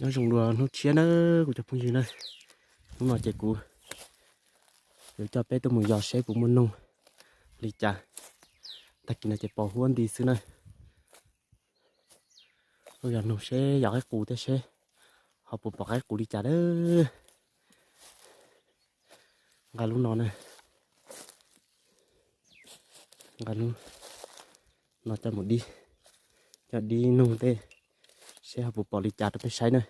Nyob zoo dua hnub tshiab na kuv cov phooj ywg na. Hnub no ces kuv yuav coj peb tuaj mus yos seb puas muaj noog li cas. Tag kis no ces pos huab nti xwb na. Tuaj yos noog seb yos qaib qus thiab seb ho puas pom qaib qus li cas na. Nqa lub no na. Nqa lub no coj mus dib, coj dib noog tej seb ho puas pom li cas rau peb saib na.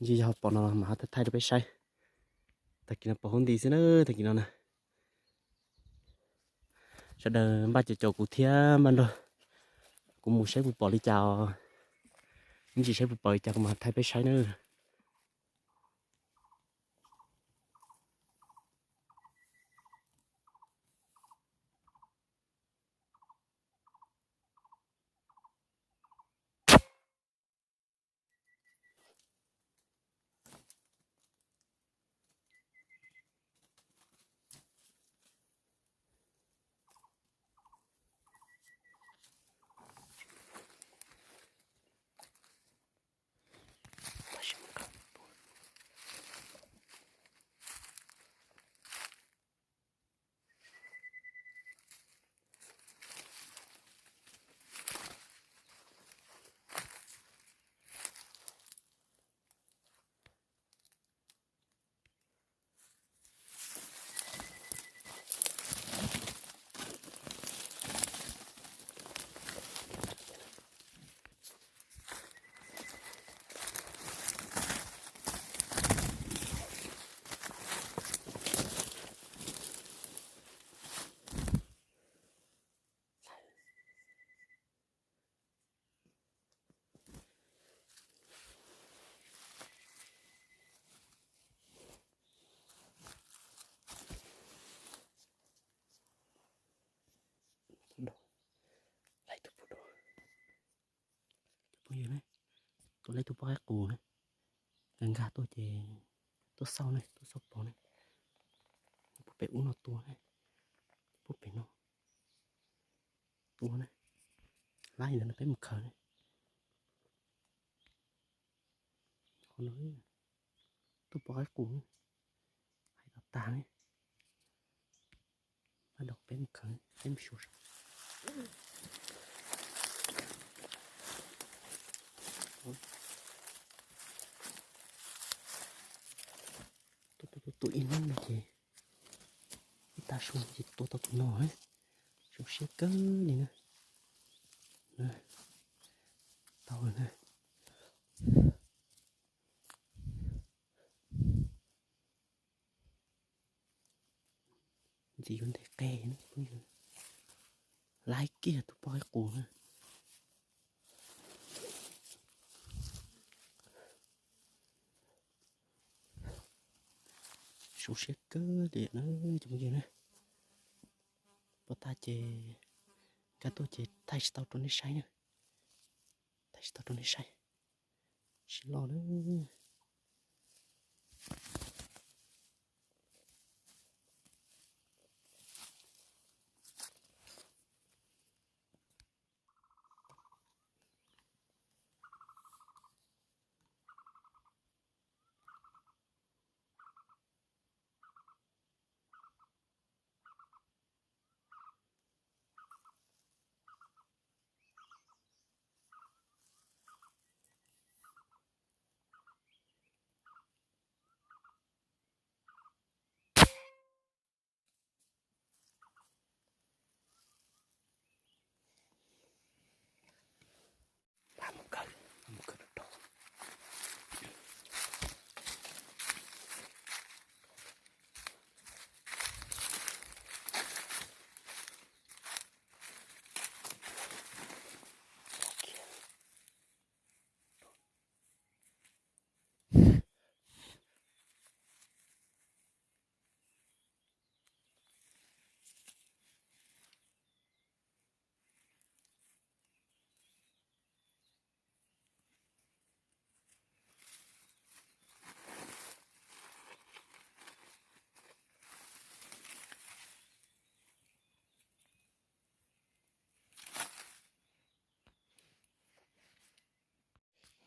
Ntshe yog ho pom no mas ho thaij thaij rau peb saib. Tag kis no pos huab nti xwb na, tag kis no na. Sawv daws npaj caum caum kuv thiab npaj nrog kuv mus saib puas pom li cas os. Ib ntsis saib puas pom li cas kuv mam thaij peb saib na. Phooj ywg ne, tuaj laib tug poj qaib qus ne, nkag nkag tuaj ces tuaj xauj ne, tuaj xauj pos ne, puag pem ub no tua ne, puag pem no tua ne, laib ntawd no peb mus khaws ne. Qhov no tuaj pom qaib qus, hais tau tag ne. Pab dau peb mus khaws, peb mus xyuas. Tuaj tuaj tuaj ib hnub no ces ib tag su ces tua tau tus no, zoo siab kawg li na. Tau na. Ntxiv yuav ntes qe, laib kiag tus poj qaib qus na. Zoo siab kawg li na cov phooj ywg na. Pom tag ces nkag tuaj ces thaij tsis tau rau nej saib na. Thaij tsis tau rau nej saib. Siab loj na.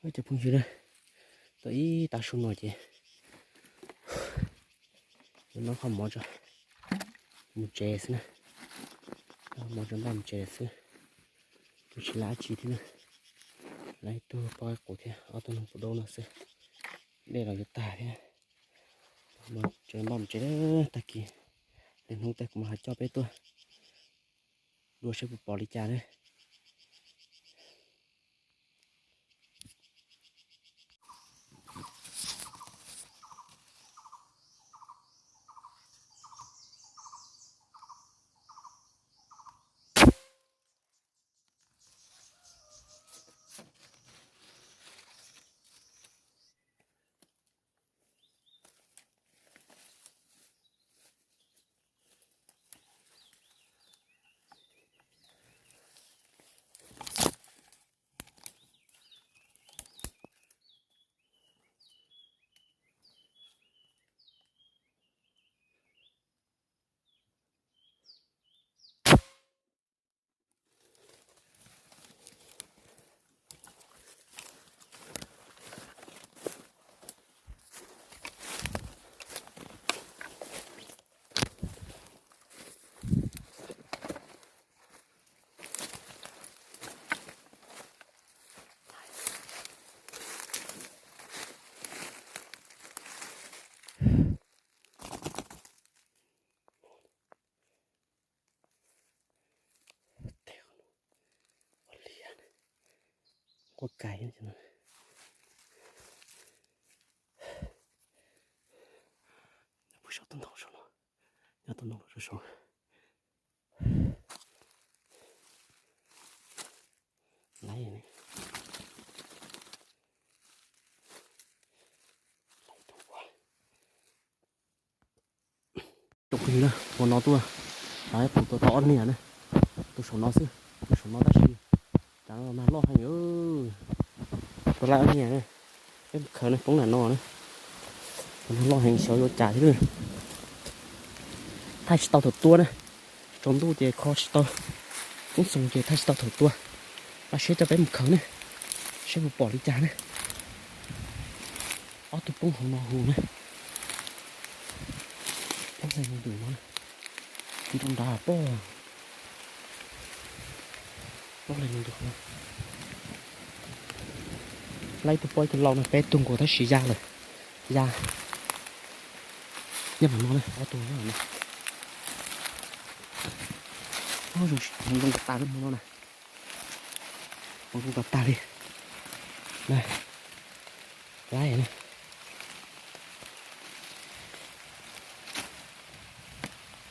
Cov phooj ywg, Tuaj ib tav su no ces yuav noj qhov mov tso mus tsev xwb na. Noj qhov mov tso npaj mus tsev lawm xwb. Kuj tsis laj dab tsi thiab na. Lawv ib tug poj qaib qus thiab ob tug noog puv daub no xwb. Dej los yuav tag thiab. Tsev npaj mus tsev, tag kis lwm hnub tej kuv mam ho coj peb tuaj dua saib puas pom li cas na. Quaj kais no. Pub saum tus ntoo saum no, nyob tus ntoo saum saud. Laiv, tsoom phooj ywg na, hmo no tuaj, lawv tus tuaj tau ob niag na, tus saum no xwb, tus saum no tab sis tsam no nag loj heev, tuaj laij ob niag na, peb mus khaws na, poob nram no na, nag loj heev xyov yuav cas thiab. Thaij tsis tau thaum tua na, tsaus ntuj ces kho tsis tau, koob xoos ces thaij tsis tau thaum tua, pab siab coj peb mus khaws na, saib puas pom li cas na. Ob tug poob hauv no hu na. Poob ntawm no, nroo nrad pob, poob ntawm no. Laib ib tug pob ib tug lau no, peb tug nkaus tab sis ya lawm, ya. Nyob hauv no na, ob tug nyob hauv no. Hmoov zoo tas tas li hmo no na, hmoov zoo tas tas li. Laib na,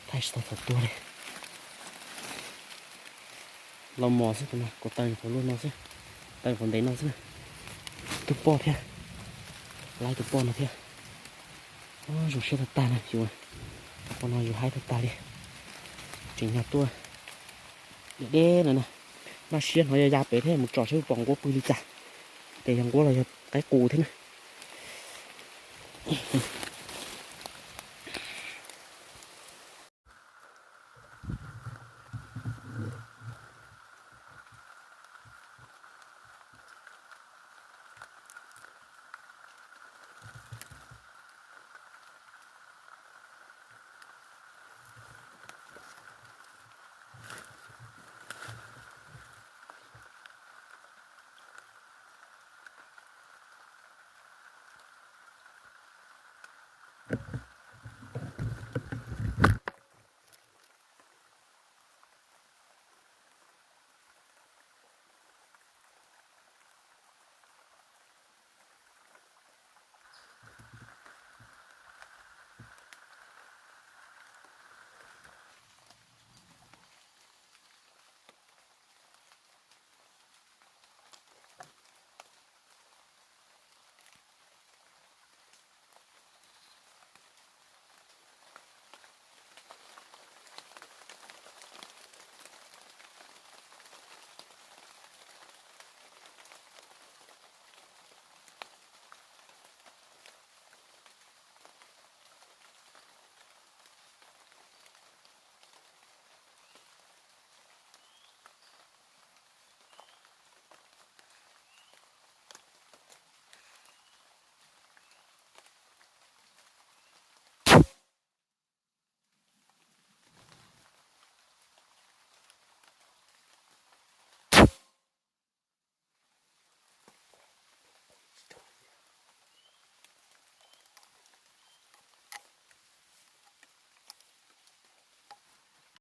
thaij tsis tau thaum tua li. Los mos xwb, tus no kuv taw nyuam qhuav luaj no xwb, taw nyuam qhuav ntev no xwb na. Tus poj thiab, laib tus poj no thiab. Zoo siab tag tag na, yus qhov no yus haib tag tag li. Tseem nyog tuaj deb deb no na, npaj siab hnov ya ya pem thiab mus tsom saib puas pom nquab pw li cas, ces yog nquab los yog qaib qus thiab na.